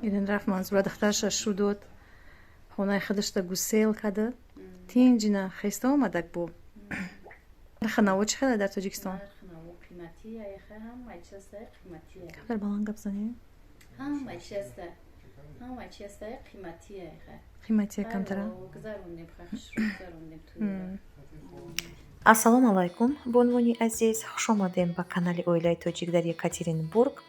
Идин рафт Манзура духтарша шу дод, хонаи худашта гусел када, тинҷина хеста омадак бо. Нархи наво чӣ хеле дар Тоҷикистон? Камтар баланд гап занем. Қиматия камтара. Ассалому алайкум, бонувони азиз, хушомадем ба канали Оилаи тоҷик дар Екатеринбург.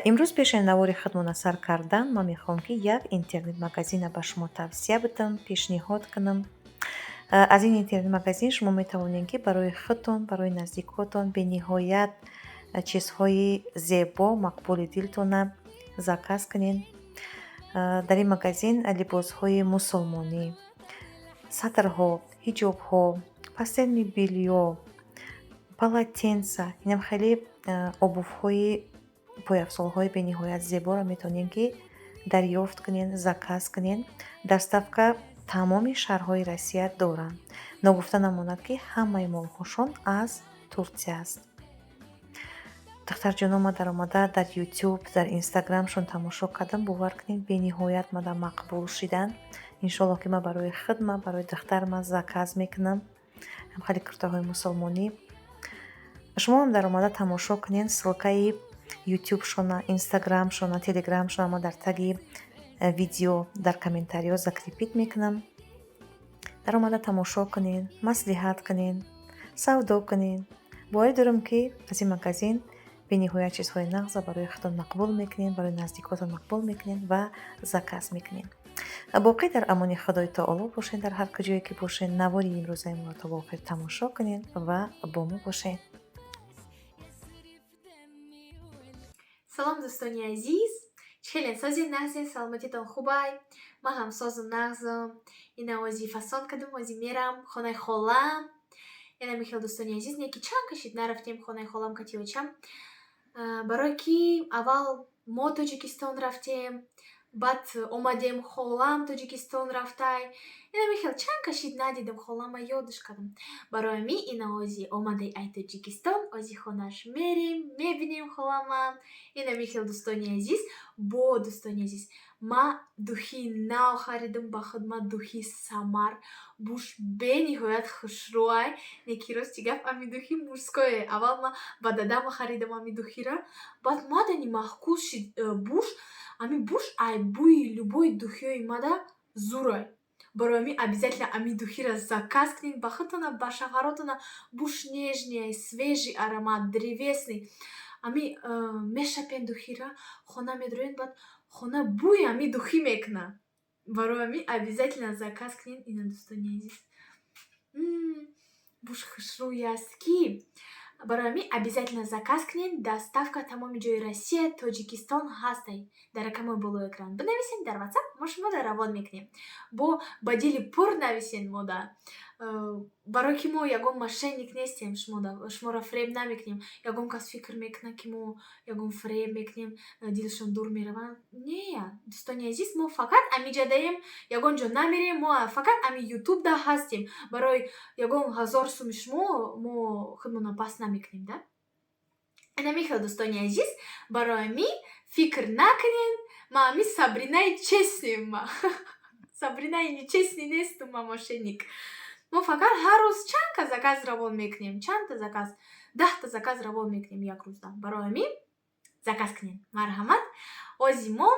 Имрӯз пеши навори худмона сар кардан ман мехоҳам, ки як интернет-магазина ба шумо тавсия бидам, пешниҳод кунам. Аз ин интернет-магазин шумо метавонед, ки барои худтон, барои наздикотон бениҳоят чизҳои зебо, мақбули дилтона заказ кунед. Дар ин магазин либосҳои мусулмонӣ, сатрҳо, ҳиҷобҳо, постельное бельё, полотенца, инам хеле обувҳои, пойафзолҳои бениҳоят зеборо метавонем, ки дарёфт кунед, заказ кунед. Доставка тамоми шаҳрҳои Россия доранд. Ногуфта намонад, ки ҳамаи молҳошон аз Турсия аст. Духтарҷоно, ман даромада дар Ютуб, дар Инстаграмшон тамошо кардам, бовар кунед, бениҳоят мада мақбул шидан. Иншоаллоҳ, ки ман барои худма, барои духтарма заказ мекунам хеле куртаҳои мусулмонӣ. Шумо ҳам даромада тамошо кунед. Ссылкаи ютубшона, инстаграмшона, телеграмшона ман дар таги видео дар комментариҳо закрепить мекунам. Даромада тамошо кунед, маслиҳат кунед, савдо кунед. Боварӣ дорам, ки аз ин магазин бениҳоят чизҳои нағза барои худтон мақбул мекунед, барои наздикотон мақбул мекунед ва заказ мекунед. Боқӣ дар амони Худои Таоло бошед, дар ҳар куҷое ки бошед. Навори имрӯзаи моро то ба охир тамошо кунед ва бо мо бошед. Салом, дӯстони азиз, чӣ хелен, созен, нағзен, саломатитон хубай? Ман ҳам созум, нағзум. Ина ози фасон кардум, ози мерам хонаи холам. Ина михел, дӯстони азиз, не ки чанд кашид нарафтем хонаи холам кати очам, барое ки аввал мо Тоҷикистон рафтем, баъд омадем, холам Тоҷикистон рафтай. Ина михел чанд кашид надидам холама, ёдаш кардам. Барои ми ина ози омадай ай Тоҷикистон, ози хонаш мерем, мебинем холама. Ина михел, дӯстони азиз. Бо дӯстони азиз, ма духи нав харидам ба худ, ма духи Самар, буш бениҳоят хушрӯай. Неки рости гап, ами духи мужское. Аввал ма ба дадама харидам ами духира, баъд мадани маъқул шид буш. Ами буш ай бӯи любой духиҳои мада зурай. Барои ами обязательно ами духира заказ кунед ба худтона, ба шавҳаротона. Буш нежный, свежий аромат, древесный. Ами мешапен духира, хона медроен, баъд хона бӯи ами духӣ мекунад. Барои ами обязательно заказ кунед. Ина, дӯстони азиз, буш хушрӯй аст, ки барои ами обязательно заказ кунед. Доставка тамоми ҷои Россия, Тоҷикистон ҳастай. Дар рақамҳои болои экран бинависед дар Ватсап, мо шуморо равон мекунем. Бо ба дили пур нависед мода, барое ки мо ягон мошенник нестем, шуморо фиреб намекунем. Ягон кас фикр мекунад, ки мо ягон фиреб мекунем, дилшон дур мераванд. Не, дӯстони азиз, мо фақат амиҷадаем, ягон ҷо намерем, мо фақат ами ютубда ҳастем. Барои ягон 1000 суми шумо мо худмонро паст намекунем да. Ина михел, дӯстони азиз, барои ми фикр накунед, ма ами Сабринаи честный м, ма Сабринаи нечестный нестум, ма мошенник. Мо фақат ҳар рӯз чандта заказ равон мекунем, чандта заказ, 10та заказ равон мекунем як рӯзда. Барои ҳамин заказ кунед, марҳамат. Ози мо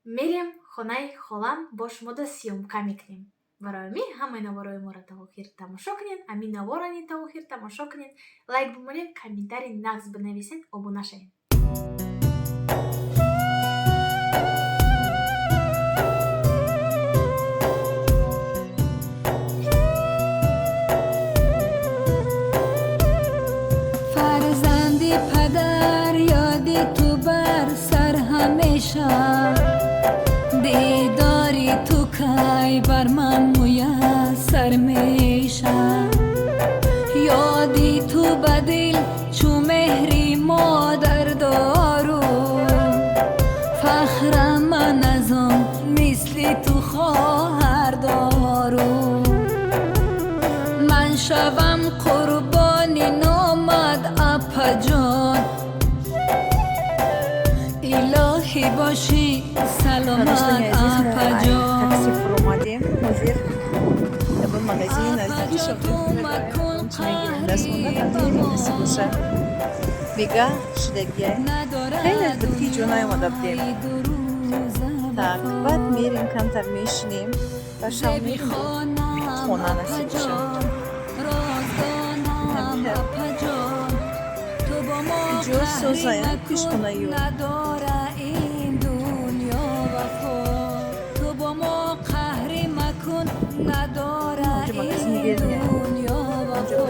мерем хонаи холам, бо шумода съёмка мекунем. Барои ҳамин ҳамаи наворои моро то охир тамошо кунед, ҳамин наворро ни то охир тамошо кунед, лайк бимонед, комментарий нағз бинависед, обуна шавед. Фарзанди падар, ёди ту бар сар ҳамеша, дидори ту кай бар ман муяссар меша. Ёди ту ба дил чу меҳри модар дорум. Саломат. Дӯстони азиз, мо Апаҷон. Такси фуромадем. Ҳозир ягон магазини наздики шопинг дастмонда насиб боша. Бега шидагия, хеле буд, ки ҷо наомада будем. Так, баъд мерем, камтар мешинем ва шав мерем хона, насиб боша. Ҷо созая пешхонаю. Надора ин дунё вафо, ту бо мо қаҳрӣ макун, надора Онҷо магазини ин Верния. дунё вафо.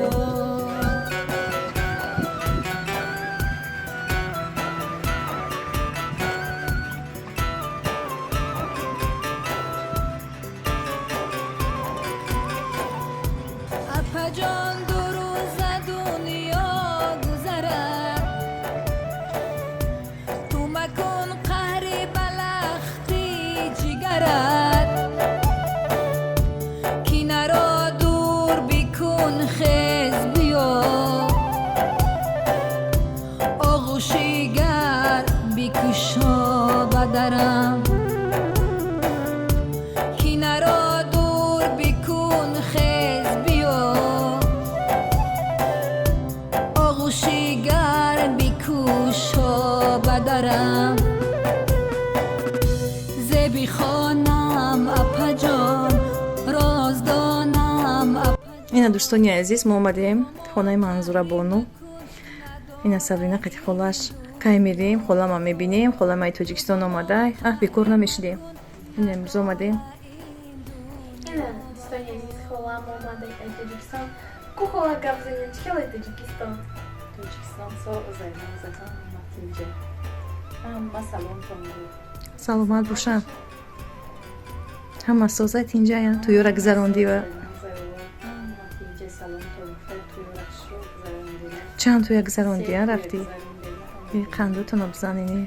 Апаҷон, 2 рӯза дунё гузарад, ту макун қаҳри балахти ҷигарат, кинаро дур бикун, хез биё, оғӯши гарм бикушо ба дарам, кинаро дур бикун, хез биё, оғӯши гарм бикушо ба дарам, зеби хонам, апаҷон, роздонам. Ина, дӯстони азиз, мо омадем хонаи Манзура бону. Ина Сабрина қати холаш. Кай мерем, холама мебинем, холамаи Тоҷикистон омада. А бекор намешидем, ина имрӯз омадем. Ина, дӯстони азиз, холам омада аз Тоҷикистон. Ку, хола, гап занем, чӣ хеле Тоҷикистон? Тоҷикистон соза, ҳама тинҷа, ҳама саломтон буд. Саломат бошам, ҳама соза, тинҷая, тӯёра гузарондӣ ва Ҳама тинҷа, саломтон гуфта, тӯёра хушрӯ гузарондем. Чанд тӯя гузарондӣ, а рафтӣ? Қандотона бизанини,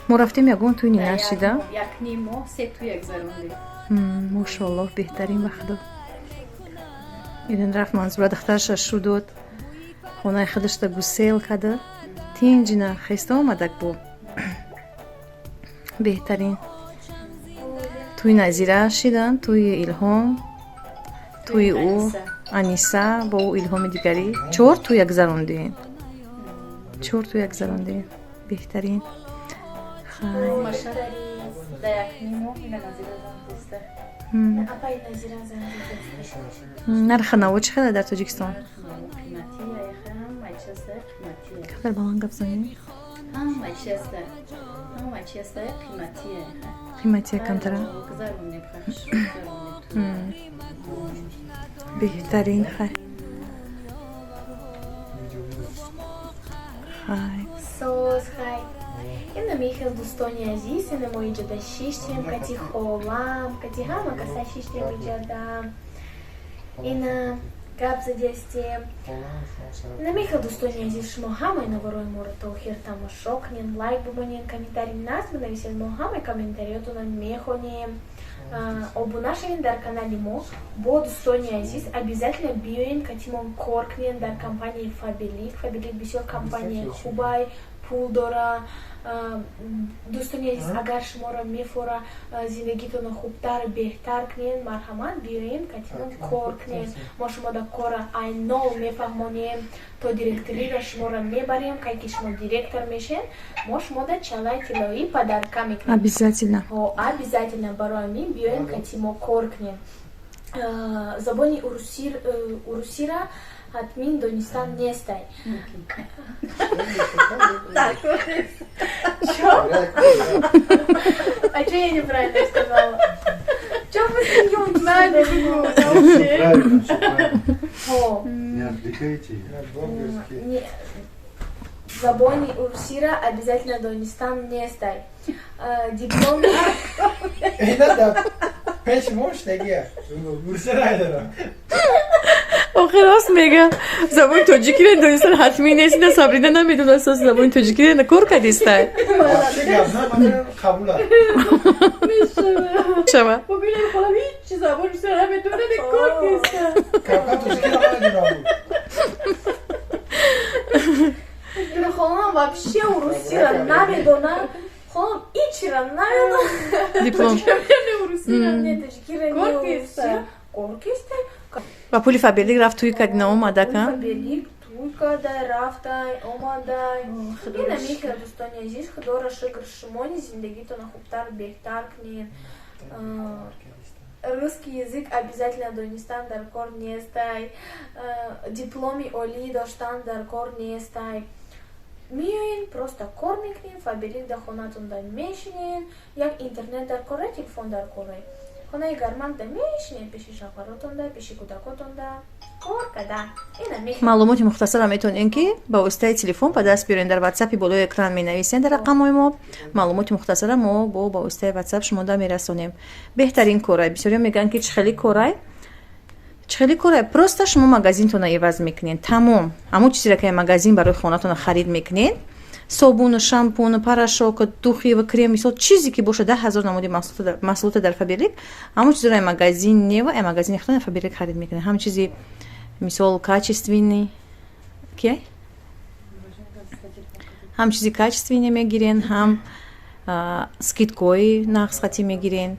мо рафтем, ягон тӯй нашида. Як ним моҳ се тӯя гузарондем. Мошоаллоҳ, беҳтарин ба худо. Ирин рафт, Манзура духтараша шу дод, хонаи худашта гусел када, тинҷина хеста омадак бо беҳтарин. Тӯи Назира шидан, тӯи Илҳом, тӯи ӯ Аниса бо ӯ Илҳоми дигарӣ. Чор тӯя гузарондем, чор тӯя гузарондем, беҳтарин. Хай. Да, як ним моҳ ина Назира зан теста. Апаи Назира зан зидеста. Нархи наво чӣ қадар дар Тоҷикистон? Қиматия, ҳама чиза қиматия. Қадар баланд гап занем. Ҳама чиза, ҳама чиза қиматия. Қиматия камтара. Гузарондем, хушрӯ гузарондем. Беҳтарин, хай, хай. Соз, хай. Ина михел, дӯстони азиз, ина мо иҷода шиштем, кати холам, кати ҳама каса шиштем иҷода. Ина гап задестем. Ина михел, дӯстони азиз, шумо ҳамаи наворои моро то охир тамошо кунед, лайк бимонед, комментарий нас бинависед, мо ҳамаи комментариётонро мехонем. Обуна шавед дар канали мо. Бо дӯстони азиз, обязательно биёен, катимон кор кунед дар компанияи Фаберлик. Фаберлик бисёр компанияи хубай, пул дора. Дӯстони азиз, агар шуморо мефора зиндагитонро хубтар, беҳтар кунед, марҳамат, биёен, катимон кор кунед. Мо шумо да кора айнол мефаҳмонем, то директориро шуморо мебарем. Кай ки шумо директор мешед, мо шумо да чалаи тиллоӣ подарка мекунем. Обязательно. Ҳо, обязательно. Барои ҳамин биёем, кати мо кор кунем. Забони урусира ҳатмин донистан нестай. Чё? А чё я неправильно сказала? Чё вы смеетесь? Правильно, всё правильно. Ҳо. Не отвлекайте. Забони урусира обязательно донистан нестай. Дипломи Пеш мош дагия. Урсера. Охир рост мега, забони тоҷикиро донистан ҳатмӣ нест. Ина Сабрина намедонаст забони тоҷикиро, кор кардистай. Вообще гап на, ман қабула. Шава. Бубинем, холам ҳеҷ забон намедонад, кор неста. Кавказ тоҷикиро намедонам. Холам вообще урусира намедонад. Холам ичира. Ҳечира намедонам. Диплом. Не тоҷикира, не урусира. Кор кестай. Ба пули Фаберлик рафт, тӯй кардина, омада ка. Фаберлик тӯй кардай, рафтай, омадай. Ина мехел, дӯстони азиз, худоро шукр, шумони зиндагитона хубтар, беҳтар кунед. Русский язык обязательно донистан дар кор нестай, дипломи олӣ доштан дар кор нестай. Меоен, просто кор мекунед, Фаберлик дар хонатонда мешинен, як интернет дар кора, телефон дар кора, хонаи гармакда мешинед, пеши шавҳаротонда, пеши кӯдакотонда кор када. Ина мехел. Маълумоти мухтасарам метавонем, ки ба воситаи телефон ба даст биёрем. Дар ватсапи болои экран менависем, дар рақамҳои мо маълумоти мухтасара мо бо ба воситаи ватсап шумода мерасонем. Беҳтарин корай. Бисёриё мегӯянд, ки чӣ хели корай, чӣ хели корай. Просто шумо магазинтона иваз мекунед, тамом. Ҳамон чизеро, ки магазин барои хонатона харид мекунед: собуну, шампуну, порошок, духи ва крем, мисол, чизе ки бошад, 10 000 намуди маҳсулота дар Фаберлик, ҳамон чизро магазин нева магазини худтон Фаберлик харид мекунед. Ҳам чизи, мисол, качественный ки, ҳам чизи качественный мегирен, ҳам скидкои нағз хатӣ мегирен.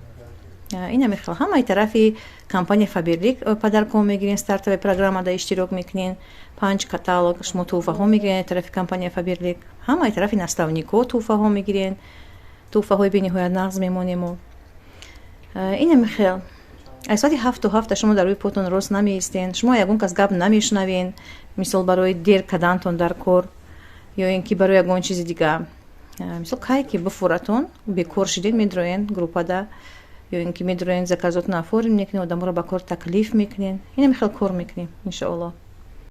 Ина мехел, ҳамаи тарафи компания Фаберлик подаркҳо мегирен, стартовая программада иштирок мекунен, панҷ каталог шумо тӯҳфаҳо мегирен тарафи компания Фаберлик, ҳамаи тарафи наставникҳо тӯҳфаҳо мегирен, тӯҳфаҳои бениҳоят нағз мемонему. Ина мехел, аз соати 7 то 7 шумо дар рӯи потон рост намеистен, шумо ягон кас гап намешунавен, мисол, барои дер кардантон дар кор ё ин ки барои ягон чизи дига. Мисол, кай ки бифуратон, бекор шиден, медроен группада ё ин ки медроен, заказотон оформить мекунен, одаморо ба кор таклиф мекунен. Ина мехел кор мекунем, иншоалло.